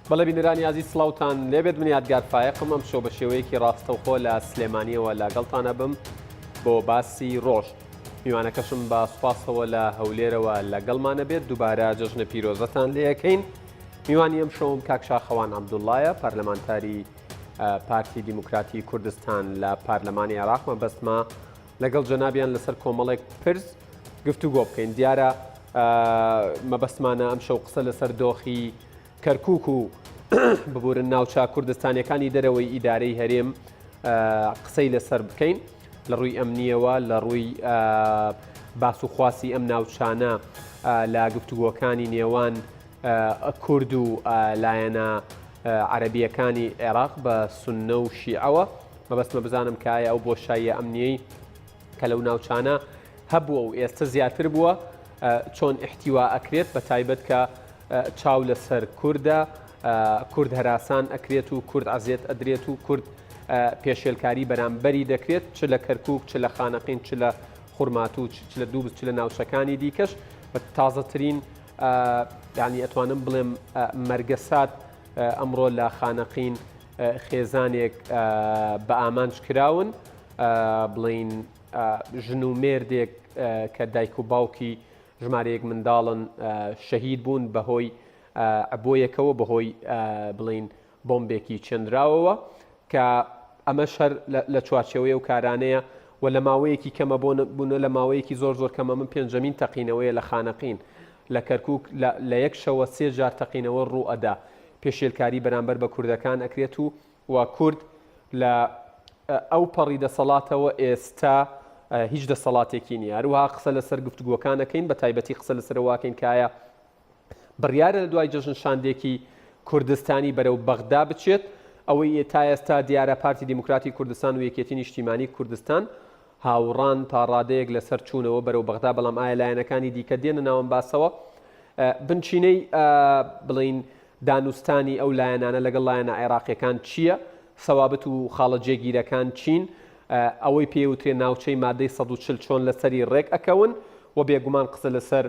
بەڵێ بینەرانی ئازیز سڵاوتان لێبێت من یادگار فایەقم ئەمشەو بە شێوەیەکی ڕاستەوخۆ لە سلێمانیەوە لەگەڵتان ئەبم بۆ باسی ڕۆژ میوانەکەشم بە سوپاسەوە لە هەولێرەوە لەگەڵمانە بێت دووبارە جەژنە پیرۆزەتان لێەکەین میوانی ئەم شەوم کاک شاخەوان عەبدوڵایە پەرلەمانتاری پارتی دیموکراتی کوردستان لە پەرلەمانی عێراق مەبەستمە لەگەڵ جەنابیان لەسەر کۆمەڵێک پرس گفتوگۆ بکەین دیارە مەبەستمانە ئەم شەو قسە لەسەر دۆخی کەرکک و ببورن ناوچە کوردستانیەکانی دەرەوەی ئیدارەی هەرێم قسەی لەسەر بکەین لە ڕووی ئەمنیەوە لە ڕووی باس و خواسی ئەم ناوچانە لە گفتوگۆکانی نێوان کورد و لایەنە عەرەبییەکانی عێراق بە سوننە و شیعەوە. مەبەستمە بزانم کە ئایا ئەو بۆشاییە ئەمنییەی کە لەو ناوچانە هەبووە و ئێستە زیاتر بووە چۆن ئیحتیوا ئەکرێت بە تایبەت کە چاو لەسەر کوردە کورد هەراسان ئەکرێت و کورد عەزێت ئەدرێت و کورد پێشێلکاری بەرامبەری دەکرێت چ لە کەرکک چ لە خانەقین چ لە خورماتوو چ لە دووبز چ لە ناوچەکانی دیکەش بە تازەترین یانی ئەتوانم بڵێم مەرگەسات ئەمڕۆ لە خانەقین خێزانێک بە ئامانج کراون بڵین ژن و مێردێک کە دایک و باوکی ژمارەیەک منداڵن شەهید بوون بەهۆی عبۆیەکەوە بەهۆی بڵین بۆمبێکی چێنراوەوە کە ئەمەش هەر لە چوارچێوەی ئەو کارانەیە و لە ماوەیەکی کەمە بۆ بوونە لە ماوەیەکی زۆر زۆر کەمە من پێنجەمین تەقینەوەیە لە خانەقین لە کەرکک لە یەک شەوە سێ جار تەقینەوە ڕوو ئەدا پێشێلکاری بەرامبەر بە کوردەکان ئەکرێت و و کورد لە ئەو پەڕی دەسەڵاتەوە ئێستا هیچ دەسەڵاتێکی نییە هەروەها قسە لەسەر گفتوگۆکان ئەکەین بە تایبەتی قسە لەسەر واکەین کایە بڕیارە لە دوای جەژن شاندێکی کوردستانی بەرەو بەغدا بچێت، ئەوەی تا ئێستا دیارە پارتی دیموکراتی کوردستان و یەکێتی نیشتیمانی کوردستان هاوڕان تا ڕادەیەک لەسەر چوونەوە بەرەو بەغدا، بەڵام ئایا لایەنەکانی دیکە دێنە ناو ئەم باسەوە؟ بنچینەی بڵێین دانوستانی ئەو لایەنانە لەگەڵ لایەنە عێراقیەکان چییە؟ سەوابت و خاڵە جێگیرەکان چین؟ ئەوەی پێوترێ ناوچەی مادەی 140 چۆن لەسەری ڕێک ئەکەون و بێگومان قسە لەسەر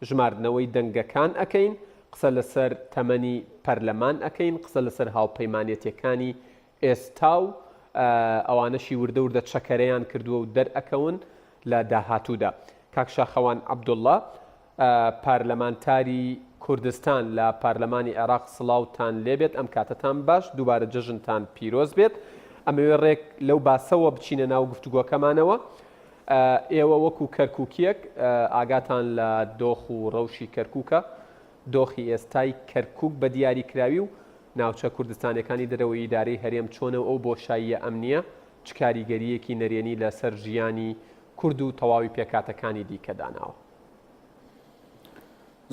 ژماردنەوەی دەنگەکان ئەکەین، قسە لەسەر تەمەنی پەرلەمان ئەکەین، قسە لەسەر هاوپەیمانێتیەکانی ئێستا و ئەوانەشی وردە وردە چەکەرەیان کردووە و دەرئەکەون لە داهاتوودا. کاک شاخەوان عەبدوڵڵا، پارلەمانتاری کوردستان لە پارلەمانی عێراق سڵاوتان لێبێت، ئەم کاتەتان باش، دووبارە جەژنتان پیرۆز بێت. ئەمەوێ ڕێک لەو باسەوە بچینە ناو گفتوگۆکەمانەوە. ئێوە وەکو کەرکوکیەک ئاگاتان لە دۆخ و ڕەوشی کەرکوکە، دۆخی ئێستای کەرکوک بە دیاریکراوی و ناوچە کوردستانیەکانی دەرەوەی ئیدارەی هەرێم چۆنە و ئەو بۆشاییە ئەمنیە چ کاریگەرییەکی نەرێنی لە سەر ژیانی کورد و تەواوی پێکهاتەکانی دیکە داناوە؟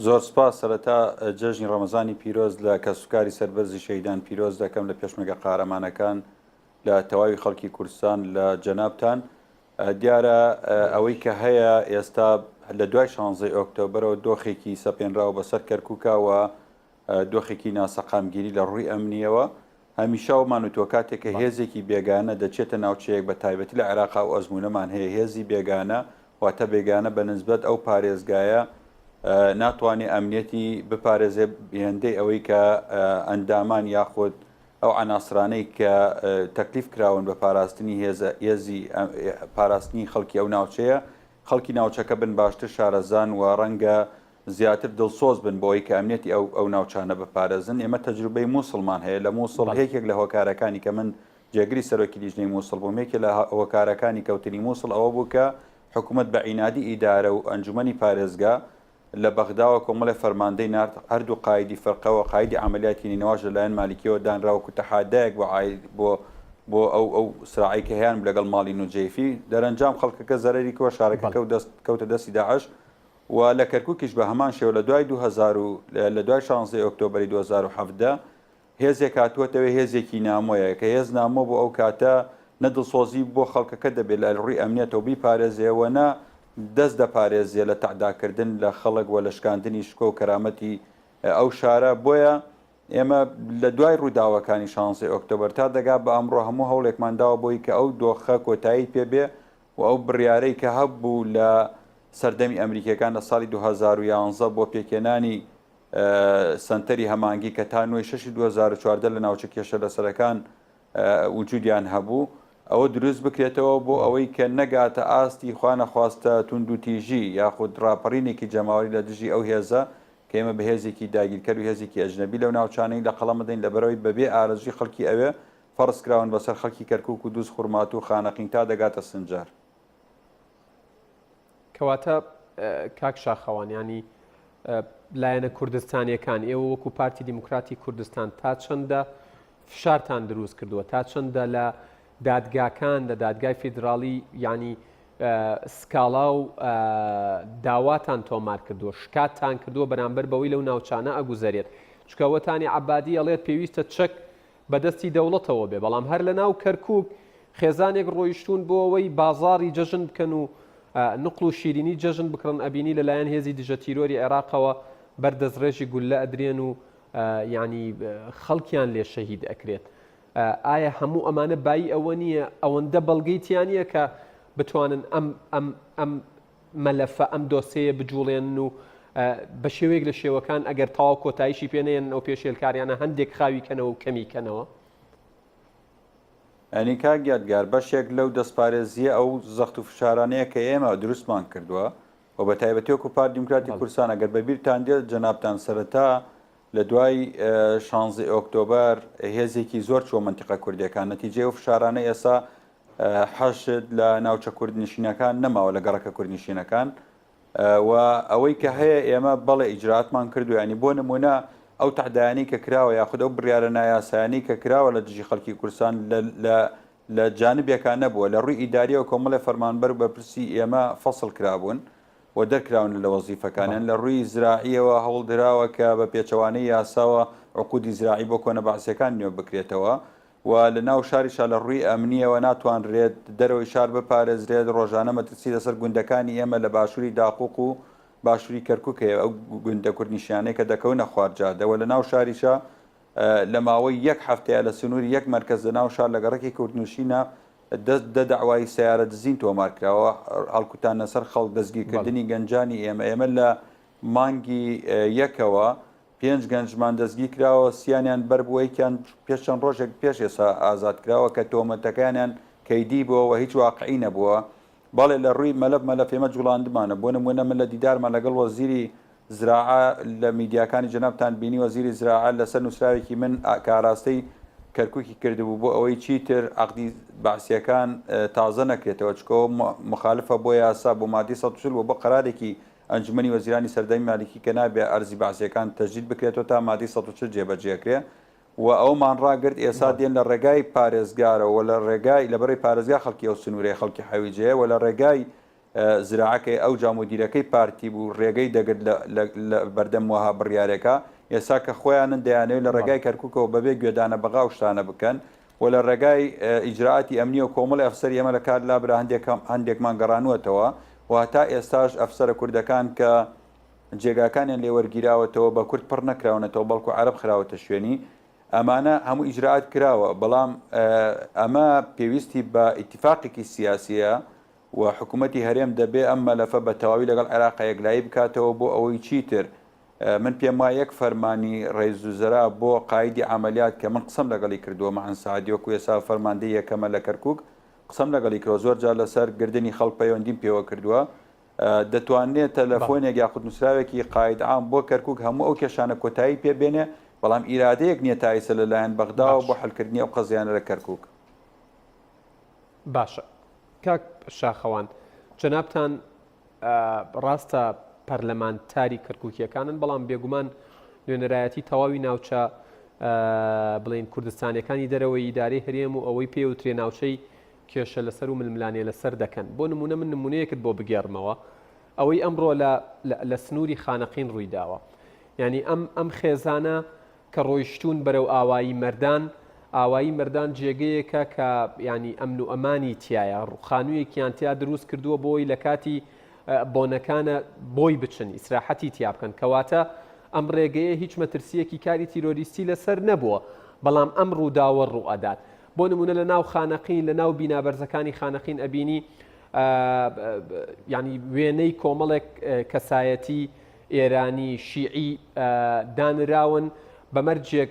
زۆر سپاس، سەرەتا جەژنی ڕەمەزانی پیرۆز لە کەسوکاری سەربەرزی شەهیدان پیرۆز دەکەم، لە پێشمەرگە قارەمانەکان، لە تەواوی خەڵکی کوردستان، لە جەنابتان. دیارە ئەوەی کە هەیە ئێستا لە دوای شانزەی ئۆکتۆبەرەوە دۆخێکی سەپێنراوە بەسەر کەرکووکا و دۆخێکی ناسەقامگیری لە ڕووی ئەمنیەوە هەمیشە ومان وتووە کاتێک کە هێزێکی بێگانە دەچێتە ناوچەیەک بە تایبەتی لە عێراقا و ئەزمونەمان هەیە هێزی بێگانە واتە بێگانە بە نسبەت ئەو پارێزگایە ناتوانێ ئەمنیەتی بپارێزێ هێندەی ئەوەی کە ئەندامان یاخود ئەو عەناسرانەی کە تەکلیف کراون بە پاراستنی هێزە هێزی پاراستنی خەڵکی ئەو ناوچەیە، خەڵکی ناوچەکە بن باشتر شارەزان و ڕەنگە زیاتر دڵسۆز بن بۆ ئەوەی کە ئەمنیەتی ئەو ئەو ناوچانە بپارێزن. ئێمە تەجروبەی مووسڵمان هەیە، لە مووسڵ یەکێک لە هۆکارەکانی کە من جێگری سەرۆکی لیژنەی مووسڵ بووم، یەکێ لە هۆکارەکانی کەوتنی مووسڵ ئەوە بوو کە حکوومەت بە عینادی ئیدارە و ئەنجومەنی پارێزگا لە بەغداوە کۆمەڵێ فەرماندەی نارد، هەردوو قایدی فرقە و قایدی عەمەلیاتی نەینەواش لە لایەن مالیکیەوە دانرا وەکو تەحادایەک بۆ عاید بۆ بۆ ئەو ئەو سراعەی کە هەیان بوو لەگەڵ ماڵی نوجەیفی، دەرەنجام خەڵکەکە زەرەری کرد و شارەکە کەوت دەست کەوتە دەستی داعش و لە کەرکوکیش بە هەمان شێوە لە دوای 2000 و لە دوای 16 ئۆکتۆبەری 2017 هێزێک هاتووەتەوێ هێزێکی نامۆیە، کە هێز نامۆ بوو ئەو کاتە نە دڵسۆزی بۆ خەڵکەکە دەبێت لە ڕووی ئەمنیەتەوە بیپارێزێ و نە دەست دەپارێزێ لە تەعداکردن لە خەڵک و لە شکاندنی شکۆ و کەرامەتی ئەو شارە، بۆیە ئێمە لە دوای ڕووداوەکانی شانزەی ئۆکتۆبەر تا دەگا بە ئەمڕۆ هەموو هەوڵێکمان داوە بۆی کە ئەو دۆخە کۆتایی پێ بێ و ئەو بڕیارەی کە هەبوو لە سەردەمی ئەمریکیەکان لە ساڵی 2011 بۆ پێکهێنانی. سەنتەری هەمانگی کە تا نۆی شەشی 2014 لە ناوچە کێشە لەسەرەکان وجودیان هەبوو ئەوە دروست بکرێتەوە بۆ ئەوەی کە نەگاتە ئاستی خوانەخواستە توندوتیژی یاخود ڕاپەڕینێکی جەماوەری لە دژی ئەو هێزە کە ئێمە بە هێزێکی داگیرکەر و هێزێکی ئەجنەبی لەو ناوچانەی لە قەڵەم دەین لەبەرئەوەی بەبێ ئارەزووی خەڵکی ئەوێ فەرز کراون بەسەر خەڵکی کەرکوک و دوز خورماتوو و خانەقین تا دەگاتە سنجار. کەواتە کاک شاخەوان یانی لایەنە کوردستانیەکان ئێوە وەکو پارتی دیموکراتی کوردستان تا چەندە فشارتان دروست کردووە تا چەندە لە دادگاکان لە دادگای فیدراڵی ینی سکاڵا و داواتان تۆمار کردووە شکاتتان کردووە بەرامبەر بەوەی لەو ناوچانە ئەگوزەرێت چکەوەتانی عبادی ئەڵێت پێویستە چەک بەدەستی دەوڵەتەوە بێ، بەڵام هەر لەناو کەرکوک خێزانێک ڕۆیشتوون بۆ ئەوەی بازاڕی جەژن بکەن و نوقڵ و شیرینی جەژن بکڕن ئەبینی لەلایەن هێزی دژە تیرۆری عێراقەوە بەر دەستڕێژی گوللە ئەدرێن و یانی خەڵکیان لێ شەهید ئەکرێت. ئایا هەموو ئەمانە بایی ئەوە نییە ئەوەندە بەڵگەی تیا نییە کە بتوانن ئەم ئەم ئەم مەلەفە، ئەم دۆسێیە بجوڵێنن و بە شێوەیەک لە شێوەکان ئەگەر تەواو کۆتاییشی پێ نەیەنن ئەو پێشێلکاریانە هەندێک خاوی کەنەوە و کەمی کەنەوە؟ یانی کاک یادگار بەشێک لەو دەستپارێزییە ئەو زەخت و فشارانەیە کە ئێمە دروستمان کردووە و بە تایبەتی وەکو پارتی دیموکراتی کوردستان ئەگەر بە بیرتان دێت جەنابتان سەرەتا لە دوای شانزەی ئۆکتۆبەر هێزێکی زۆر چووە مەنتیقە کوردیەکان نەتیجەی ئەو فشارانە ئێستا حەشد لە ناوچە کوردنشینەکان نەماوە لە گەڕەکە کوردنشینەکان و ئەوەی کە هەیە ئێمە بەڵێ ئیجراتمان کردو ینی بۆ نمونە ئەو تەعدایانی کە کراوە یاخود ئەو بڕیارە نایاسایانی کە کراوە لە دژی خەڵکی کوردستان لە لە جانبێکا نەبووە لە ڕووی ئیداریەوە کۆمەڵێ فەرمانبەر و بەرپرسی ئێمە فەسڵ کرابوون و دەرکراون لە وەزیفەکانیان لە ڕووی زراعیەوە هەوڵدراوە کە بە پێچەوانەی یاساوە عقودی زراعی بۆ کۆنە بەعسیەکان نوێ بکرێتەوە و لە ناو شاریشا لە ڕووی ئەمنییەوە ناتوانرێت دەرەوەی شار بپارێزرێت، ڕۆژانە مەترسی لەسەر گوندەکانی ئێمە لە باشووری داقوق و باشووری کەرکوک هەیە، ئەو گوندە کوردنشینانەی کە دەکەونە خوار جادە و لە ناو شاریشا لە ماوەی یەک هەفتەیە لە سنووری یەک مەرکەز لە ناو شار لە گەڕەکی کوردنشینە دە دەعوای سەیارە دزین تۆمار کراوە، هەڵکوتانە سەر خەڵک، دەستگیرکردنی گەنجانی ئێمە، ئێمە لە مانگی یەکەوە پێنج گەنجمان دەستگیرکراوە، سیانیان بەربووە، یەکیان پێش چەند ڕۆژێک پێش ئێستا ئازادکراوە کە تۆمەتەکانیان کەیدی بووە و هیچ واقعی نەبووە. بەڵێ لە ڕووی مەلەف مەلەف ئێمە جوڵاندمانە، بۆ نموونە من لە دیدارمان لەگەڵ وەزیری زراعە لە میدیاکانی جەنابتان بینی وەزیری زراعە لەسەر نووسراوێکی من کە ئاراستەی کەرکوکی کردبوو بۆ ئەوەی چیتر عەقدی بەعسییەکان تازە نەکرێتەوە چونکە ئەوە موخالفە بۆ یاسا بۆ مادەی 140 و بۆ قەرارێکی ئەنجومەنی وەزیرانی سەردەمی مالیکی کە نابێ ئەرزی بەعسیەکان تەجدید بکرێتەوە تا مادەی 140 جێبەجێکرێ و ئەومان ڕاگرت ئێسا دێن لە ڕێگای پارێزگارەوە و لە ڕێگای لەبەرەی پارێزگا خەڵکی ئەو سنوورەی خەڵکی حەویجەیە و لە ڕێگای زراعەکەی ئەو جا مودیرەکەی پارتی بوو ڕێگەی دەگرت لە بەردەم وەها بڕیارێکا ئێستا کە خۆیانن دەیانەوێت لە ڕێگای کەرکوکەوە بەبێ گوێدانە بەغا و شتانە بکەن و لە ڕێگای ئیجرائاتی ئەمنیەوە کۆمەڵی ئەفسەری ئێمە لە کار لابرا هەندێک هەندێکمان گەڕانووەتەوە و هەتا ئێستاش ئەفسەرە کوردەکان کە جێگاکانیان لێ وەرگیراوەتەوە بە کورد پڕ نەکراونەتەوە بەڵکو عەرەب خراوەتە شوێنی ئەمانە هەموو ئیجرائات کراوە بەڵام ئەمە پێویستی بە ئیتیفاقێکی سیاسیە و حکوومەتی هەرێم دەبێ ئەم مەلەفە بە تەواوی لەگەڵ عێراق یەکلایی بکاتەوە بۆ ئەوەی چیتر من پێم وایە یەک فەرمانی رئیس وزرا بۆ قایدی عەمەلیات کە من قسەم لەگەڵی کردووە معن سەعدی وەکو ئێستا فەرماندەی یەکەمە لە کەرکوک قسەم لەگەڵی کردووە زۆر جار لەسەر گردنی خەڵک پەیوەندیم پێوە کردووە دەتوانێت تەلەفۆنێک یاخود نووسراوێکی قاید عام بۆ کەرکوک هەموو ئەو کێشانە کۆتایی پێ بێنێ بەڵام ئیرادەیەک نییە تا ئیسە لەلایەن بەغداوە بۆ حلکردنی ئەو قەزیانە لە کەرکوک. باشە کاک شاخەوان جەنابتان ڕاستە پەرلەمانتاری کەرکوکیەکانن بەڵام بێگومان نوێنەرایەتی تەواوی ناوچە بڵین کوردستانەکانی دەرەوەی ئیدارەی هەرێم و ئەوەی پێوترێ ناوچەی کێشە لەسەر و ململانێ لەسەر دەکەن بۆ نمونە من نمونەیەکت بۆ بگێڕمەوە ئەوەی ئەمڕۆ لە لە سنووری خانەقین ڕووی داوە یعنی ئەم ئەم خێزانە کە ڕۆیشتوون بەرەو ئاوایی مەردان، ئاوایی مەردان جێگەیەکە کە یانی ئەمن و ئەمانی تیایە، خانوویەکیان تیا دروست کردووە بۆی لە کاتی بۆنەکانە بۆی بچن ئیسراحەتی تیا بکەن، کەواتە ئەم ڕێگەیە هیچ مەترسییەکی کاری تیرۆریستی لەسەر نەبووە، بەڵام ئەم ڕووداوە ڕووئەدات. بۆ نموونە لە ناو خانەقین، لە ناو بینا بەرزەکانی خانەقین ئەبینی یانی وێنەی کۆمەڵێک کەسایەتی. ئێرانی شیعی دانراون بە مەرجێک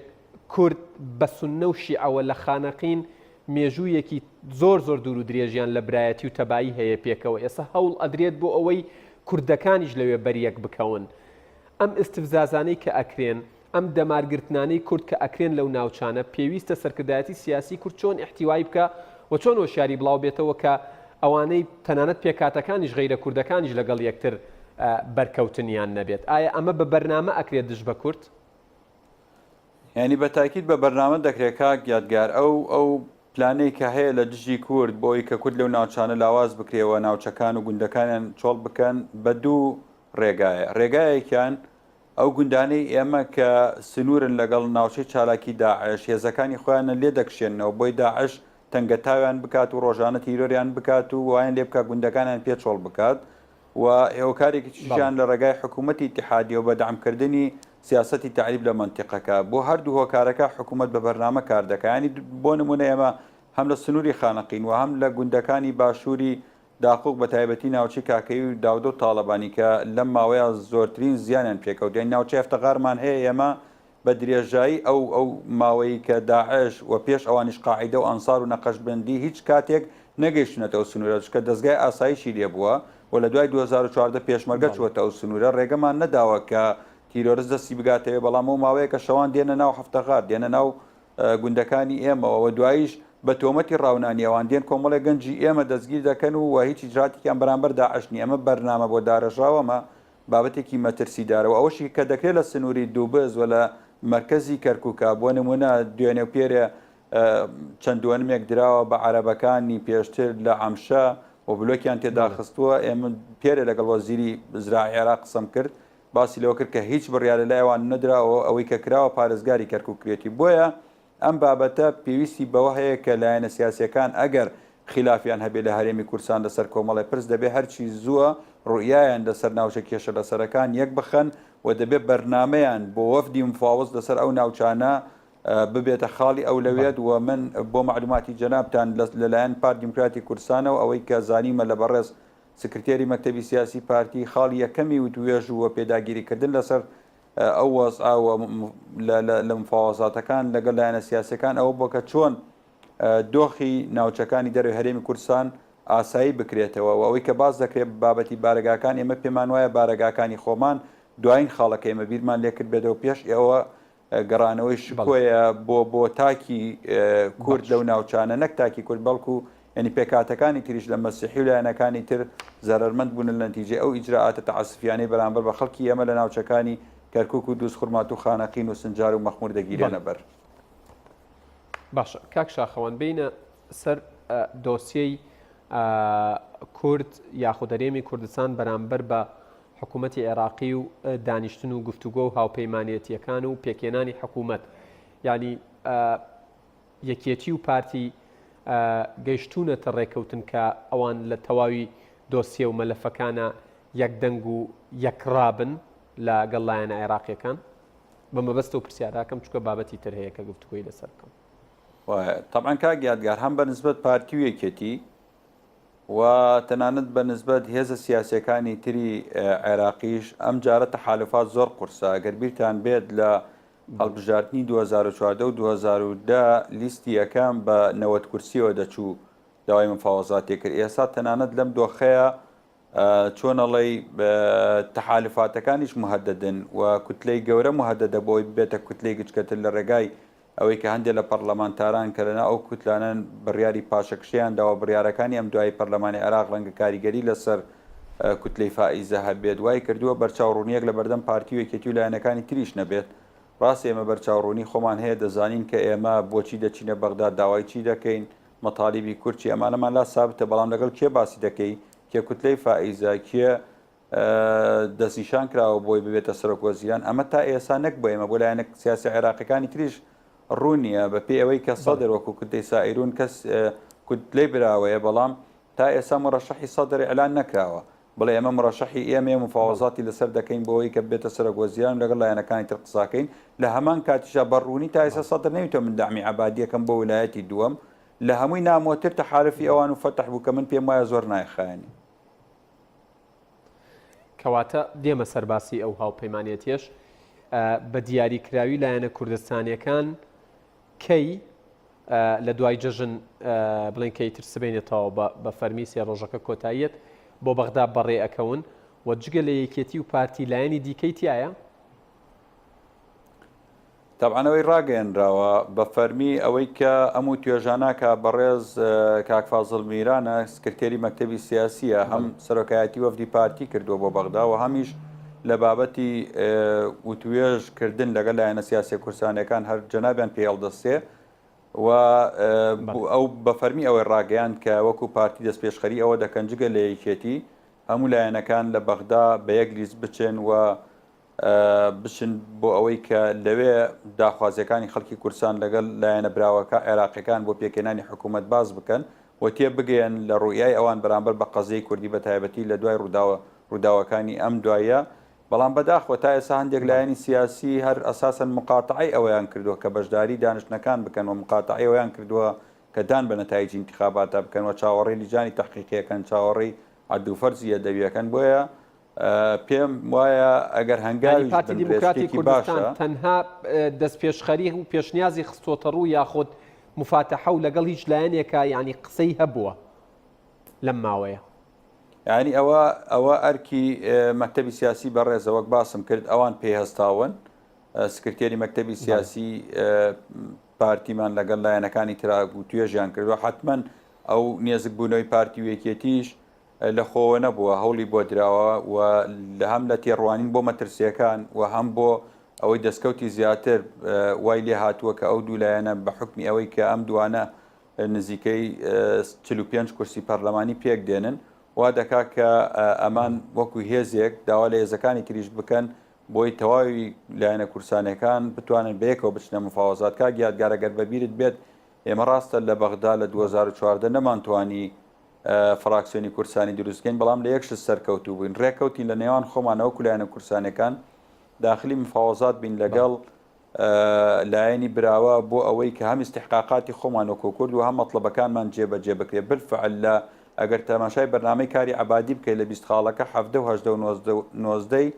کورد بە سوننە و شیعەوە لە خانەقین مێژوویەکی زۆر زۆر دوور و درێژیان لە برایەتی و تەبایی هەیە پێکەوە ئێستا هەوڵ ئەدرێت بۆ ئەوەی کوردەکانیش لەوێ بەریەک بکەون ئەم ئیستفزازانەی کە ئەکرێن ئەم دەمارگرتنانەی کورد کە ئەکرێن لەو ناوچانە پێویستە سەرکردایەتی سیاسی کورد چۆن ئیحتیوای بکا و چۆن هۆشیاری بڵاو بێتەوە کە ئەوانەی تەنانەت پێکهاتەکانیش غەیرە کوردەکانیش لەگەڵ یەکتر بەرکەوتنیان نەبێت ئایا ئەمە بە بەرنامە ئەکرێت دژ بە کورد؟ یانی بە تاکید بە بەرنامە دەکرێت کاک یادگار ئەو ئەو پلانەی کە هەیە لە دژی کورد بۆی کە کورد لەو ناوچانە لاواز بکرێەوە ناوچەکان و گوندەکانیان چۆڵ بکەن بە دوو ڕێگایە ڕێگایەکیان ئەو گوندانەی ئێمە کە سنوورن لەگەڵ ناوچەی چالاکی داعش هێزەکانی خۆیانە لێ دەکشێننەوە بۆی داعش تەنگەتاویان بکات و ڕۆژانە تیرۆریان بکات و وایان لێ بکات گوندەکانیان پێ چۆڵ بکات و هۆکارێکی تریشیان لە ڕێگای حکوومەتی ئیتیحادیەوە بە دەعمکردنی سیاسەتی تەعریب لە مەنتیقەکە. بۆ هەردوو هۆکارەکە حکوومەت بە بەرنامە کار دەکا. یانی بۆ نموونە ئێمە هەم لە سنووری خانەقین و هەم لە گوندەکانی باشووری داقوق بە تایبەتی ناوچەی کاکەیی و داودە و تاڵەبانی کە لەم ماوەیە زۆرترین زیانیان پێکەوت یانی ناوچەی هەفتەغارمان هەیە ئێمە بە درێژایی ئەو ئەو ماوەی کە داعش و پێش ئەوانیش قاعیدە و ئەنسار و نەقەشبەندی هیچ کاتێک نەگەیشتونەتە ئەو سنوورە چونکە دەزگای ئاسایشی لێ بووە و لە دوای 2014 پێشمەرگە چووەتە ئەو سنوورە ڕێگەمان نەداوە کە تیرۆرست دەستی بگاتەوێ بەڵام ئەو ماوەیە کە شەوان دێنە ناو هەفتەغار دێنە ناو گوندەکانی ئێمەوە و دواییش بە تۆمەتی ڕاونانی ئەوان دێن کۆمەڵێک گەنجی ئێمە دەستگیر دەکەن و و هیچ ئیجراتێکیان بەرامبەر داعش نییە ئەمە بەرنامە بۆ دارەژاوە ئەمە بابەتێکی مەترسیدارە و ئەوەشی کە دەکرێت لە سنووری دووبز و لە مەرکەزی کەرکووکە بۆ نموونە دوێنێ و پێرێ چەند دۆنمێک دراوە بە عەرەبەکانی پێشتر لە عەمشە و بلۆکیان تێدا خستووە ئێمە پێرێ لەگەڵ وەزیری زراعی عێراق قسەم کرد باسی لەوە کرد کە هیچ بڕیارە لای ئەوان نەدراوە ئەوەی کە کراوە پارێزگاری کەرکووک کرێتی بۆیە ئەم بابەتە پێویستی بەوە هەیە کە لایەنە سیاسیەکان ئەگەر خیلافیان هەبێ لە هەرێمی کوردستان لەسەر کۆمەڵێ پرس دەبێ هەرچی زووە ڕوئیایان لەسەر ناوچە کێشە لەسەرەکان یەک بخەن و دەبێ بەرنامەیان بۆ وەفدی مفاوض لەسەر ئەو ناوچانە ببێتە خاڵی ئەولەویەت و من بۆ مەعلوماتی جەنابتان لەلایەن پارت دیموکراتی کوردستانەوە ئەوەی کە زانیمە لە بەڕێز سکرتێری مەکتەبی سیاسی پارتی خاڵی یەکەمی وتوێژ و پێداگیری کردن لەسەر ئەو وەزعە و لە مفاوەزاتەکان لەگەڵ لایەنە سیاسیەکان ئەوە بووە کە چۆن دۆخی ناوچەکانی دەرەوەی هەرێمی کوردستان ئاسایی بکرێتەوە و ئەوەی کە باس دەکرێت بابەتی بارەگاکان ئێمە پێمان وایە بارەگاکانی خۆمان دوایین خاڵەکە ئێمە بیرمان لێکرد بێتەوە پێش ئەوە گەڕانەوەی شکۆیە بۆ بۆ تاکی کورد لەو ناوچانە نەک تاکی کورد بەڵکو یعنی پێکهاتەکانی تریش لە مەسیحی و لایەنەکانی تر زەرەرمەند بوون لە نەتیجەی ئەو ئیجرائاتە تەعەسفیانەی بەرامبەر بە خەڵکی ئێمە لە ناوچەکانی کەرکوک و دووزخورماتوو خانەقین و سنجار و مەخمور دەگیرێنە بەر. باشە کاک شاخەوان بێینە سەر دۆسیەی کورد یاخود هەرێمی کوردستان بەرامبەر بە حکوومەتی عێراقی و دانیشتن و گفتوگۆ و هاوپەیمانێتیەکان و پێکهێنانی حکوومەت یعنی یەکێتی و پارتی گەیشتوونەتە ڕێکەوتن کە ئەوان لە تەواوی دۆسیە و مەلەفەکانە یەک دەنگ و یەکڕابن لە گەڵ لایەنە عێراقیەکان؟ بە مەبەستەوە پرسیاراکەم چونکە بابەتی تر هەیە کە گفتوگۆی لەسەر بکەم. وایە تەبعەن کاک یادگار هەم بە نسبەت پارتی و یەکێتی و تەنانەت بە نسبەت هێزە سیاسیەکانی تری عێراقیش ئەم جارە تەحالفات زۆر قورسە گەر بیرتان بێت لە هەڵبژاردنی 2014 و 2010 لیستی یەکەم بە 90 کورسیەوە دەچوو داوای مفاوەزاتی کرد ئێستا تەنانەت لەم دۆخەیە چۆن ئەڵێی تەحالفاتەکانیش مهددن و کوتلەی گەورە مهددە بۆی ببێتە کوتلەی گچکەتر لە ڕێگای ئەوەی کە هەندێک لە پەڕلەمانتاران کە لەناو ئەو کوتلانەن بڕیاری پاشەکشەیان داوە، بڕیارەکانی ئەم دوایی پەرلەمانی عێراق ڕەنگە کاریگەری لەسەر کوتلەی فائیزە هەبێت، وای کردووە بەرچاوڕوونییەک لەبەردەم پارتی و یەکێتی و لایەنەکانی تریش نەبێت. ڕاستە ئێمە بەرچاوڕوونی خۆمان هەیە، دەزانین کە ئێمە بۆچی دەچینە بەغدا، داوای چی دەکەین، مەتالیبی کورد چی، ئەمانەمان لا سابتە، بەڵام لەگەڵ کێ باسی دەکەی، کێ کوتلەی فائیزە، کێ دەستنیشان کراوە بۆی ببێتە سەرۆک وەزیران، ئەمە تا ئێستا نەک بۆ ئێمە بۆ لایەنە سیاسیە عێراقیەکانی تریش ڕوون نییە، بە پێی ئەوەی کە سەدر وەکو کوتلەی سائیرون کەس کوتلەی براوەیە، بەڵام تا ئێستا مورەشەحی سەدر ئیعلان نەکراوە بڵێ ئێمە مورەشەحی ئێمەیە مفاوەزاتی لەسەر دەکەین بۆ ئەوەی کە ببێتە سەرۆک وەزیران و لەگەڵ لایەنەکانی تر قساکەین، لە هەمان کاتیشا بە ڕوونی تا ئێستا سەدر نەیوتوە من دەعمی عەبادیەکەم بۆ ولایەتی دووەم، لە هەمووی نامۆتر تەحالوفی ئەوان و فەتح بوو کە من پێم وایە زۆر نایخایەنی. کەواتە دێمە سەر باسی ئەو هاوپەیمانێتیەش بە دیاریکراوی لایەنە کوردستانیەکان کەی لە دوای جەژن بڵێن کەی تر سبەینێتەوە بە فەرمی سێ ڕۆژەکە کۆتاییەت بۆ بەغدا بەڕێ ئەکەون و جگە لە یەکێتی و پارتی لایەنی دیکەی تایە؟ تەبعەن ئەوەی ڕاگەیەنراوە بە فەرمی ئەوەی کە ئەم و توێژانە کە بەڕێز کاک فازڵ میرانە سکرتێری مەکتەبی سیاسیە هەم سەرۆکایەتی وەفدی پارتی کردووە بۆ بەغدا و هەمیش لە بابەتی وتوێژ کردن لەگەڵ لایەنە سیاسیە کوردستانیەکان هەر جەنابیان پێی هەڵدەستێ و ئەو بە فەرمی ئەوەی ڕاگەیاند کە وەکو پارتی دەستپێشخەری ئەوە دەکەن جگە لە یەکێتی هەموو لایەنەکان لە بەغدا بە یەک لیست بچن و بچن بۆ ئەوەی کە لەوێ داخوازیەکانی خەڵکی کوردستان لەگەڵ لایەنە براوەکە عێراقیەکان بۆ پێکهێنانی حکوومەت باس بکەن و تێبگەیەن لە ڕوئیای ئەوان بەرامبەر بە قەزیەی کوردی بە تایبەتی لە دوای ڕووداوە ڕووداوەکانی ئەم دواییە بەڵام بەداخەوە تا ئێستا هەندێک لایەنی سیاسی هەر ئەساسەن مقاتەعەی ئەوەیان کردووە کە بەشداری دانیشتنەکان بکەن و مقاتەعەی ئەوەیان کردووە کە دان بە نەتایجی ئینتخاباتا بکەن و چاوەڕێی لیجانی تەحقیقیەکەن چاوەڕێی عەدل و فەرزی یەدەویەکەن بۆیە پێم وایە ئەگەر یانی هەنگاویش پارتی بنرێت دیموکراتی شتێکی کوردستان باشە. تەنها دەستپێشخەری و پێشنیازی خستۆتەڕوو یاخود موفاتەحە و لەگەڵ هیچ لایەنێکا یانی قسەی هەبووە لەم ماوەیە؟ یانی ئەوە ئەوە ئەرکی مەکتەبی سیاسی بەڕێزە وەک باسم کرد ئەوان پێی هەستاون سکرتێری مەکتەبی سیاسی پارتیمان لەگەڵ لایەنەکانی ترا گوتوێژیان کردووە حتمما ئەو نێزک بوونەوەی پارتی و یەکێتیش لە خۆوە نەبووە، هەوڵی بۆ دراوە و هەم لە تێڕوانین بۆ مەترسییەکان و هەم بۆ ئەوەی دەستکەوتی زیاتر وای لێ هاتووە کە ئەو دوو لایەنە بە حوکمی ئەوەی کە ئەم دوانە نزیکەی 45 کورسی پەرلەمانی پێک دێنن وا دەکا کە ئەمان وەکو هێزێک داوا لە هێزەکانی تریش بکەن بۆی تەواوی لایەنە کوردستانیەکان بتوانن بەیەکەوە بچنە مفاوەزات کاک یادگار ئەگەر بەبیرت بێت ئێمە ڕاستە لە بەغدا لە 2014 نەمانتوانی فراکسیۆنی کوردستانی دروست بکەین، بەڵام لە یەک شت سەرکەوتوو بووین، رێککەوتین لە نێوان خۆمان وەکو لایەنە کوردستانیەکان داخلی مفاوەزات بین لەگەڵ لایەنی براوە بۆ ئەوەی کە هەم ئیستحقاقاتی خۆمان وەکو کورد و هەم مەتڵەبەکانمان جێبەجێ بکرێت بالفعل لە ئەگەر تەماشای بەرنامەی کاری عەبادی بکەیت لە 20 خاڵەکە 17 و 18 و 19 ی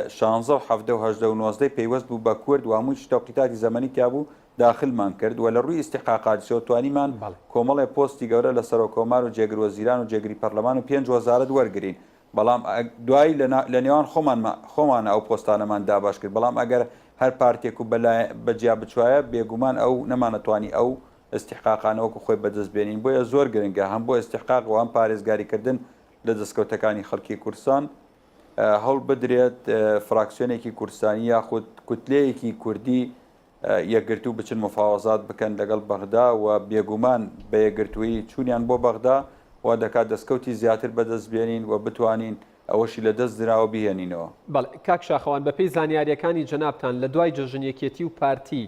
شانزە و حەڤدە و هەژدە و نۆزدەی پەیوەست بوو بە کورد و هەموویش تەوقیتاتی زەمەنی تیا بوو داخلمان کرد و لە ڕووی ئیستیحقاقاتیشەوە توانیمان کۆمەڵێ پۆستی گەورە لە سەرۆک کۆمار و جێگر وەزیران و جێگری پەرلەمان و پێنج وەزارەت وەرگرین بەڵام دوایی لە نێوان خۆمان خۆمانە ئەو پۆستانەمان دابەش کرد بەڵام ئەگەر هەر پارتێک و بە جیا بچوایە بێگومان ئەو نەمانەتوانی ئەو ئیستیحقاقانە وەکو خۆی بەدەست بێنین بۆیە زۆر گرنگە هەم بۆ ئیستیحقاق و هەم پارێزگاریکردن لە دەستکەوتەکانی خەڵکی کوردستان هەوڵ بدرێت فراکسیۆنێکی کوردستانی یاخود کوتلەیەکی کوردی یەکگرتوو بچن مفاوەزات بکەن لەگەڵ بەغدا و بێگومان بە یەکگرتوویی چوونیان بۆ بەغدا وا دەکات دەستکەوتی زیاتر بەدەست بێنین و بتوانین ئەوەشی لە دەست دراوە بیهێنینەوە. بەڵێ کاک شاخەوان بەپێی زانیاریەکانی جەنابتان لە دوای جەژن یەکێتی و پارتی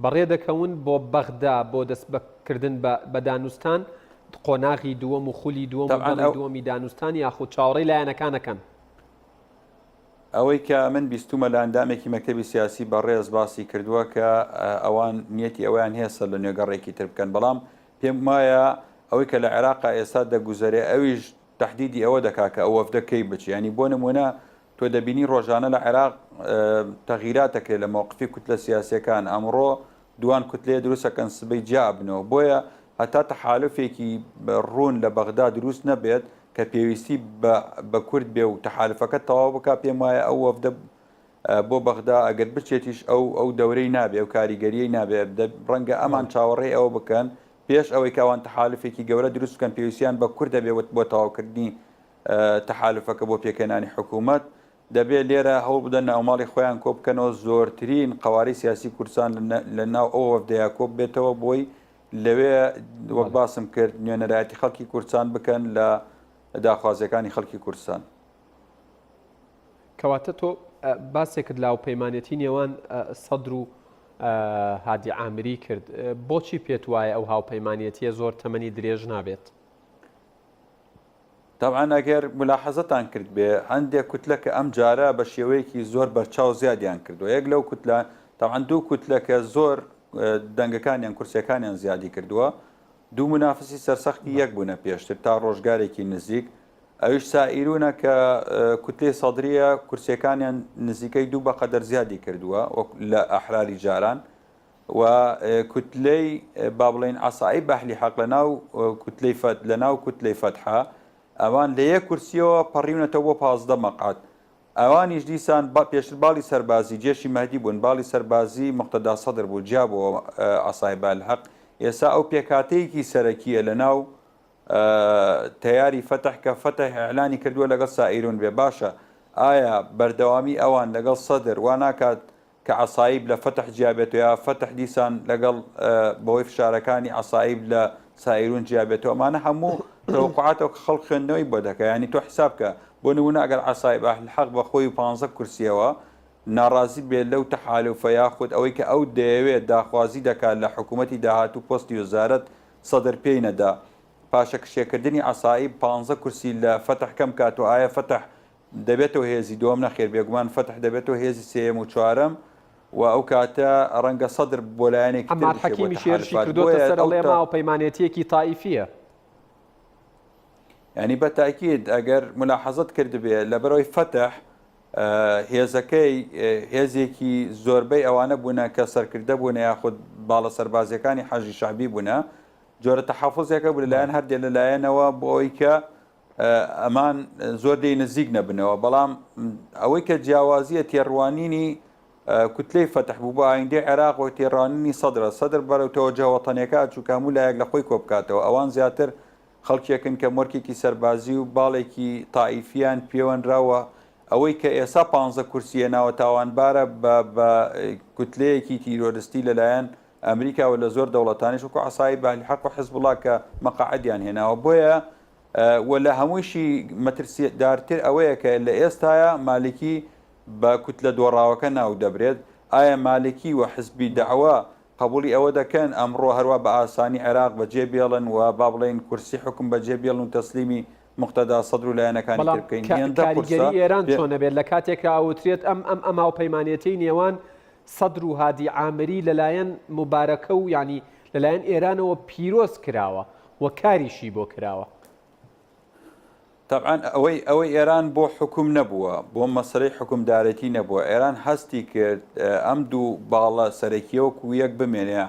بەڕێ دەکەون بۆ بەغدا بۆ دەست بە کردن بە بە دانوستان، قۆناغی دووەم و خولی دووەم و تەبعەن گەڕی ئەو. دووەمی دانوستان یاخود چاوەڕێی لایەنەکان ئەکەن؟ ئەوەی کە من بیستوومە لە ئەندامێکی مەکتەبی سیاسی بەڕێز باسی کردووە کە ئەوان نیەتی ئەوەیان هەیە سەر لە نوێ گەڕێکی تر بکەن بەڵام پێم وایە ئەوەی کە لە عێراقا ئێستا دەگوزەرێ ئەویش تەحدیدی ئەوە دەکا کە ئەو وەفدە کەی بچێ یانی بۆ نموونە تۆ دەبینی ڕۆژانە لە عێراق تەغیرات دەکرێت لە مەوقفی کوتلە سیاسیەکان ئەمڕۆ دوان کوتلەیە دروستەکەن سبەی جیا ئەبنەوە بۆیە هەتا تەحالفێکی ڕوون لە بەغدا دروست نەبێت کە پێویستی بە کورد بێ و تەحالفەکە تەواو بکا پێم وایە ئەو وەفدە بۆ بەغدا ئەگەر بچێتیش ئەو ئەو دەورەی نابێ و کاریگەریی نابێ ڕەنگە ئەمان چاوەڕێی ئەوە بکەن پێش ئەوەی کە ئەوان تەحالفێکی گەورە دروست بکەن پێویستیان بە کورد دەبێ بۆ تەواوکردنی تەحالوفەکە بۆ پێکهێنانی حکوومەت، دەبێ لێرە هەوڵ بدەن ناوماڵی خۆیان کۆ بکەنەوە، زۆرترین قەوارەی سیاسی کوردستان لە ناو ئەو وەفدەیا کۆ ببێتەوە بۆی لەوێ وەک باسم کرد نوێنەرایەتی خەڵکی کوردستان بکەن لە داخوازیەکانی خەڵکی کوردستان. کەواتە تۆ باسێکت لە هاوپەیمانێتی نێوان سەدر و هادی عامری کرد، بۆچی پێت وایە ئەو هاوپەیمانێتیە زۆر تەمەنی درێژ نابێت؟ تەبعەن ئەگەر مولاحەزەتان کردبێ هەندێک کوتلە کە ئەم جارە بە شێوەیەکی زۆر بەرچاو زیادیان کردووە یەک لەو کوتلە تەبعەن دوو کوتلە کە زۆر دەنگەکانیان کورسیەکانیان زیادی کردووە دوو منافسی سەرسەختی یەک بوونە پێشتر تا ڕۆژگارێکی نزیک. ئەویش سائیرونە کە کوتلەی سەدریە کورسیەکانیان نزیکەی دوو بەقەدەر زیادی کردووە وەک لە ئەحراری جاران و کوتلەی با بڵێین عەسائیب ئەهلی حەق لە ناو کوتلەی فەت لە ناو کوتلەی فەتحە ئەوان لە یەک کورسیەوە پەڕیونەتەوە بۆ 15 مەقعەد ئەوانیش دیسان با پێشتر باڵی سەربازی جێشی مەهدی بوون باڵی سەربازی مقتەدا سەدر بوو جیا بۆ عەسائیب ئەهل حەق ئێستا ئەو پێکهاتەیەکی سەرەکیە لە ناو تەیاری فەتح کە فەتح ئیعلانی کردووە لەگەڵ سائیرون بێ باشە ئایا بەردەوامی ئەوان لەگەڵ سەدر وا ناکات کە عەسایب لە فەتح جیا بێتەوە یا فەتح دیسان لەگەڵ بەهۆی فشارەکانی عەسایب لە سائیرون جیا بێتەوە ئەمانە هەموو تەوەقوعاتەوە کە خەڵک خوێندنەوەی بۆ دەکا یانی تۆ حساب کە بۆ نمونە ئەگەر عەسایب ئەهل حەق بە خۆی و پانزە کورسیەوە ناڕازی بێت لەو تەحالوفە یاخود ئەوەی کە ئەو دەیەوێت داخوازی دەکات لە حکوومەتی داهاتوو پۆستی وەزارەت سەدر پێی نەدا پاشەکشێکردنی عەسائیب پانزە کورسی لە فەتح کەم کاتەوە، ئایا فەتح دەبێتەوە هێزی دووەم؟ نەخێر بێگومان فەتح دەبێتەوە هێزی سێیەم و چوارەم و ئەو کاتە ڕەنگە سەدر بۆ لایەنێکی تر عەمار بچێ بۆ حەکیمیش هێرشی تەحالفات کردۆتە بۆیە سەر ئەو ئەڵێ تە ئەمە هاوپەیمانێتییەکی تائیفییە. یانی بە تاکید ئەگەر ملاحەزەت کردبێ لەبەرئەوەی فەتح هێزەکەی هێزێکی زۆربەی ئەوانە بوونە کە سەرکردە بوونە یاخود باڵە سەربازیەکانی حەشدی شەعبی بوونە جۆرە تەحەفوزێکە بوو لەلایەن هەردێ لەلایەنەوە بۆ ئەوەی کە ئەمان زۆر لێی نزیک نەبنەوە بەڵام ئەوەی کە جیاوازیە تێڕوانینی کوتلەی فەتح بوو بۆ ئایندەی عێراق و تێڕوانینی سەدرە سەدر بەرەو تەوەجە وەتەنیەکە چونکە هەموو لایەک لە خۆی کۆبکاتەوە ئەوان زیاتر خەڵکێکن کە مۆرکێکی سەربازی و باڵێکی تائیفیان پێوەنراوە، ئەوەی کە ئێستا پانزە کورسی هێناوە تاوانبارە بە بە کوتلەیەکی تیرۆرستی لەلایەن ئەمریکا و لە زۆر دەوڵەتانیش وەکو عەسائیب ئەهلی حەق و حزبوڵا کە مەقاعدیان هێناوە بۆیە و لە هەموویشی مەترسیدارتر ئەوەیە کە لە ئێستایا مالکی بە کوتلە دۆڕاوەکە ناو دەبرێت ئایا مالکی و حزبی دەعوە قەبوڵی ئەوە دەکەن ئەمڕۆ هەروا بە ئاسانی عێراق بەجێ بێڵن و با بڵێین کورسی حوکم بەجێ بێڵن و تەسلیمی موقتەدا سەدر و لایەنەکانی بەڵام تر بکەین؟ کە هێندە قورسە کاریگەری ئێران بێ. چۆن ئەبێت لە کاتێکا ئەوترێت ئەم ئەم ئەم هاوپەیمانێتیەی نێوان سەدر و هادی عامری لەلایەن موبارەکە و یانی لەلایەن ئێرانەوە پیرۆز کراوە و کاریشی بۆ کراوە. تەبعەن ئەوەی ئەوەی ئێران بۆ حوکم نەبووە، بۆ مەسەلەی حوکمدارێتی نەبووە، ئێران هەستی کرد ئەم دوو باڵە سەرەکییە وەکو یەک بمێنێ،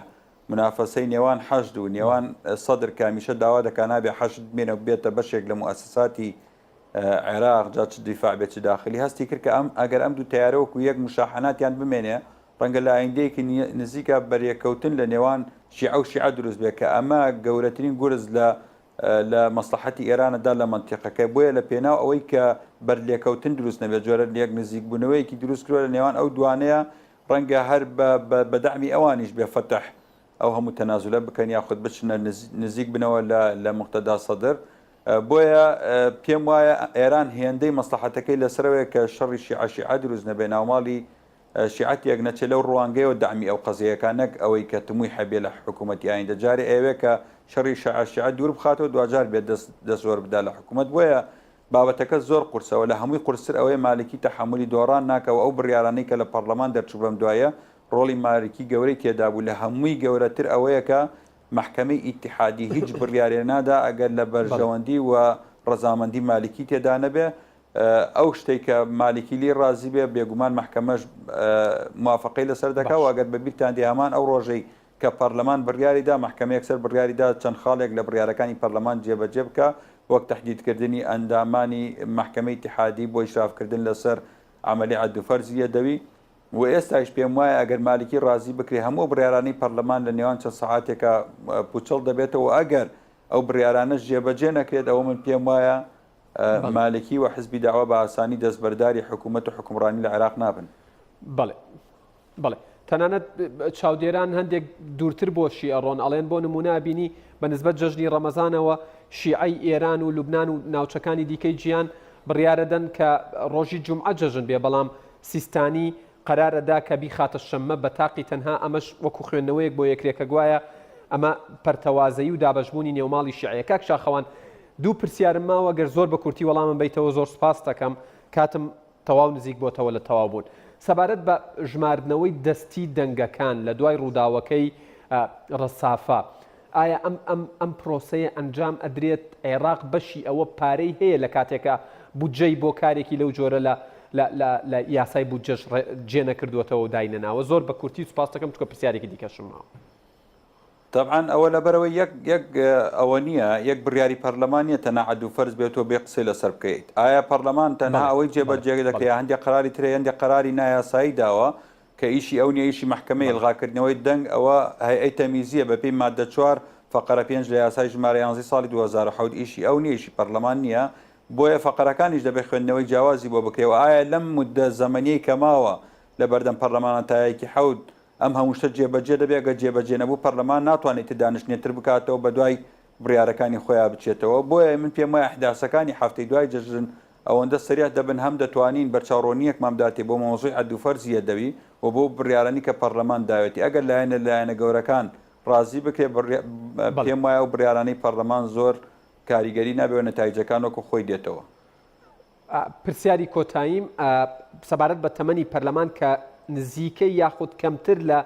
مونافەسەی نێوان حەشد و نێوان سەدر کە هەمیشە داوا دەکا نابێ حەشد بمێنێ و ببێتە بەشێک لە موئەسەساتی عێراق جا چ دیفاع بێت چ داخلی، هەستی کرد کە ئەم ئەگەر ئەم دوو تەیارە وەکو یەک مشاحەناتیان بمێنێ ڕەنگە لە ئایندەیەکی نزیکا بەریەککەوتن لە نێوان شیعە و شیعە دروست بێت کە ئەمە گەورەترین گورز لە لە مەسڵەحەتی ئێرانە دا لە مەنتیقەکە بۆیە لە پێناو ئەوەی کە بەرلێکەوتن دروست نەبێت جۆرە لێک نزیک بوونەوەیەکی دروست کردوە لە نێوان ئەو دوانەیە ڕەنگە هەر بە بە دەعمی ئەوانیش بێ فەتح ئەو هەموو تەنازولە بکەن یاخود بچنە نزیک بنەوە لە لە موقتەدا سەدر بۆیە پێم وایە ئێران هێندەی مەسڵەحەتەکەی لەسەرەوەیە کە شەڕی شیعە شیعە دروست نەبێ ناوماڵی شیعە تێک نەچێ لەو ڕوانگەیەوە دەعمی ئەو قەزیەیە کا نەک ئەوەی کە تموی هەبێ لە حکومەتی ئایندە جارێ ئەیەوێ کە شەڕی شەعە شیعە دوور بخاتەوە دواجار بێت دەست دەست وەربدا لە حکومەت بۆیە بابەتەکە زۆر قورسە وە لە هەمووی قورستر ئەوەیە مالکی تەحەمولی دۆڕان ناکا وە ئەو بڕیارانەی کە لە پەڕلەمان دەرچوو بەم دوایە ڕۆڵی مالکی گەورەی تێدا بوو لە هەمووی گەورەتر ئەوەیە کە مەحکەمەی ئیتیحادی هیچ بڕیارێ نادا ئەگەر لە بەرژەوەندی و ڕەزامەندی مالکی تێدا نەبێ ئەو شتەی کە مالکی لێی ڕازی بێ بێگومان مەحکەمەش موافەقەی لەسەر دەکا و ئەگەر بە بیرتان دێ هەمان ئەو ڕۆژەی کە پەرلەمان بڕیاری دا مەحکەمە یەکسەر بڕیاری دا چەند خاڵێک لە بڕیارەکانی پەرلەمان جێبەجێ بکا وەک تەحدیدکردنی ئەندامانی مەحکەمەی ئیتیحادی بۆ ئیشرافکردن لەسەر عەمەلی عەد و فەرزی یەدەوی و ئێستایش پێم وایە ئەگەر مالکی ڕازی بکرێ هەموو ئەو بڕیارانەی پەرلەمان لە نێوان چەند سەعاتێکا پوچەڵ دەبێتەوە و ئەگەر ئەو بڕیارانەش جێبەجێ نەکرێت ئەوە من پێم وایە مالکی و حزبی دەعوە بە ئاسانی دەستبەرداری حکوومەت و حوکمڕانی لە عێراق نابن. بەڵێ بەڵێ تەنانەت چاودێران هەندێک دوورتر بۆ شیعە ڕۆن ئەڵێن بۆ نمونە بینی بە نسبەت جەژنی ڕەمەزانەوە شیعەی ئێران و لوبناان و ناوچەکانی دیکەی جیان بڕیارەدەن کە ڕۆژی جومعە جەژن بێ بەڵام سیستانی قەرار ئەدا کە بیخاتە شەممە بە تاقی تەنها ئەمەش وەکو خوێندنەوەیەک بۆ یەکرێ کە گوایە ئەمە پەرتەوازەیی و دابەشبوونی نێوماڵی شیعەیە. کاک شاخەوان دوو پرسیارم ماوە گەر زۆر بە کورتی وەڵامم بەیتەوە زۆر سوپاست دەکەم کاتم تەواو نزیک بۆتەوە لە تەواو بوون. سەبارەت بە ژماردنەوەی دەستی دەنگەکان لە دوای ڕووداوەکەی ڕەسافە. ئایا ئەم ئەم ئەم پرۆسەیە ئەنجام ئەدرێت عێراق بەشی ئەوە پارەی هەیە لە کاتێکا بودجەی بۆ کارێکی لەو جۆرە لە لە لە لە یاسای بودجەش جێ نەکردووەتەوە و داینەناوە زۆر بە کورتی سوپاست دەکەم چونکە پرسیارێکی دیکەشم ماوە. تەبعەن ئەوە لەبەرئەوەی یەک یەک ئەوە نییە یەک بڕیاری پەرلەمان نییە تەنها عەد و فەرز بێت و بێ قسەی لەسەر بکەیت ئایا پەرلەمان تەنها ئەوەی جێبەجێ دەکرێت هەندێک قەراری ترە هەندێک قەراری نایاسایی داوە کە ئیشی ئەو نیە ئیشی مەحکەمەی ئیلغاکردنەوەی دەنگ ئەوە هەیئەی تەمیزیە بەپێی ماددە چوار فەقەرە پێنج لە یاسای ژمارە یانزەی ساڵی 2007 ئیشی ئەو نیە ئیشی پەرلەمان نیە بۆیە فەقەرەکانیش دەبێت خوێندنەوەی جیاوازی بۆ بکرێ و ئایا لەم موددە زەمەنیەی کە ماوە لە بەردەم پەرلەمانە تا یەکی حەوت ئەم هەموو شتە جێبەجێ دەبێ ئەگەر جێبەجێ نەبوو پەرلەمان ناتوانێت ئیتر دانیشتنێ تر بکاتەوە بەدوای بڕیارەکانی خۆیا بچێتەوە بۆیە من پێم وایە ئەحداسەکانی هەفتەی دوای جەژن ئەوەندە سەریع دەبن هەم دەتوانین بەرچاوڕوونییەکمان بداتێ بۆ مەوزوعی عەد و فەرزی یەدەوی و بۆ بڕیارانی کە پەڕلەمان داوێتی ئەگەر لایەنە لایەنە گەورەکان ڕازی بکرێ پێم وایە ئەو بڕیارانەی پەڕلەمان زۆر کاریگەری نابێ و نەتایجەکان وەکو خۆی دێتەوە. پرسیاری کۆتاییم سەبارەت بە تەمەنی پەرلەمان کە نزیکەی یاخود کەمتر لە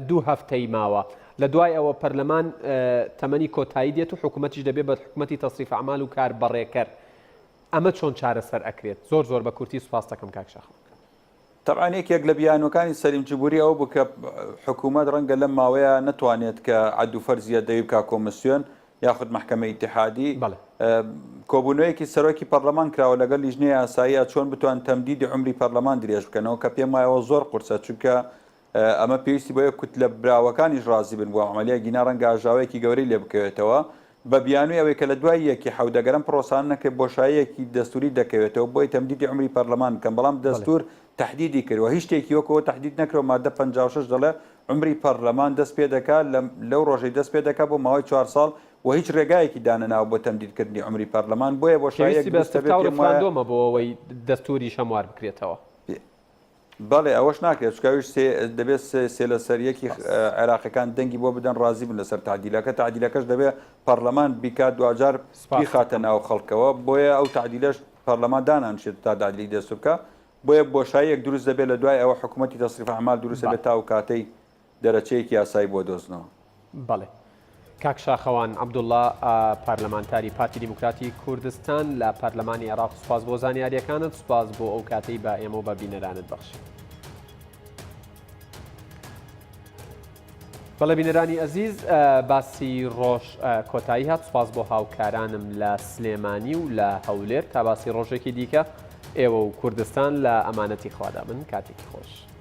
دوو هەفتەی ماوە لە دوای ئەوە پەرلەمان تەمەنی کۆتایی دێت و حکوومەتیش دەبێت بە حکوومەتی تەسریف ئەعمال و کار بەڕێکەر ئەمە چۆن چارەسەر ئەکرێت؟ زۆر زۆر بە کورتی سوپاست دەکەم کاک شاخەوان. تەبعەن یەکێک لە بیانووەکانی سەلیم جبوری ئەوە بوو کە حکوومەت ڕەنگە لەم ماوەیە نەتوانێت کە عەد و فەرزی یەدەوی بکا کۆمسیۆن یاخود مەحکەمەی ئیتیحادی. کۆبوونەوەیەکی سەرۆکی پەرلەمان کراوە لەگەڵ لیژنەی یاساییە چۆن بتوان تەمدیدی عومری پەرلەمان درێژ بکەنەوە کە پێم وایە ئەوە زۆر قورسە چونکە ئەمە پێویستی بەوەیە کوتلە براوەکانیش ڕازی بن بۆ ئەم عەمەلیە گینا ڕەنگە ئاژاوەیەکی گەورەی لێ بکەوێتەوە بە بیانووی ئەوەی کە لە دوای یەکی حەوت ئەگەر ئەم پڕۆسانە نەکرێت بۆشاییەکی دەستووری دەکەوێتەوە بۆی تەمدیدی عومری پەرلەمان بکەن بەڵام دەستوور تەحدیدی کردوە هیچ شتێکی وەک ئەوە تەحدید نەکرەوە مادە 56 دەڵێ عومری پەرلەمان دەست پێ دەکات لەو ڕۆژەی دەست پێ دەکات بۆ ماوەی چوار ساڵ و هیچ ڕێگایەکی دانەناوە بۆ تەمدیدکردنی عومری پەرلەمان بۆیە بۆشاییەک پێویستی بە دروست دەبێت ئیستفتاو پێم وایە ڕیفراندۆمە بۆ ئەوەی دەستووریش هەموار بکرێتەوە. بەڵێ ئەوەش ناکرێت چونکە ئەویش سێ دەبێت سێ سێ لەسەر یەکی سپاس. عێراقیەکان دەنگی بۆ بدەن ڕازی بن لەسەر تەعدیلەکە تەعدیلەکەش دەبێت پەڕلەمان بیکات دواجار سپاست بیخاتە دەکەم. ناو خەڵکەوە بۆیە ئەو تەعدیلەش پەڕلەمان دانانشێت تا تەعدیلی دەستور بکا بۆیە بۆشاییەک دروست دەبێت لە دوای ئەوە حکوومەتی تەسریف ئەعمال دروست دەبێت بەڵێ. تا ئەو کاتەی دەرەچەیەکی یاسایی بۆ دۆزنەوە. بەڵێ. کاک شاخەوان عەبدوڵڵا پارلەمانتاری پارتی دیموکراتی کوردستان لە پەرلەمانی عێراق سوپاس بۆ زانیاریەکانت سوپاس بۆ ئەو کاتەی بە ئێمە و بە بینەرانت بەخشی. بەڵێ بینەرانی ئەزیز باسی ڕۆژ کۆتایی هات سوپاس بۆ هاوکارانم لە سلێمانی و لە هەولێر تا باسی ڕۆژێکی دیکە ئێوە و کوردستان لە ئەمانەتی خوادا بن کاتێکی خۆش.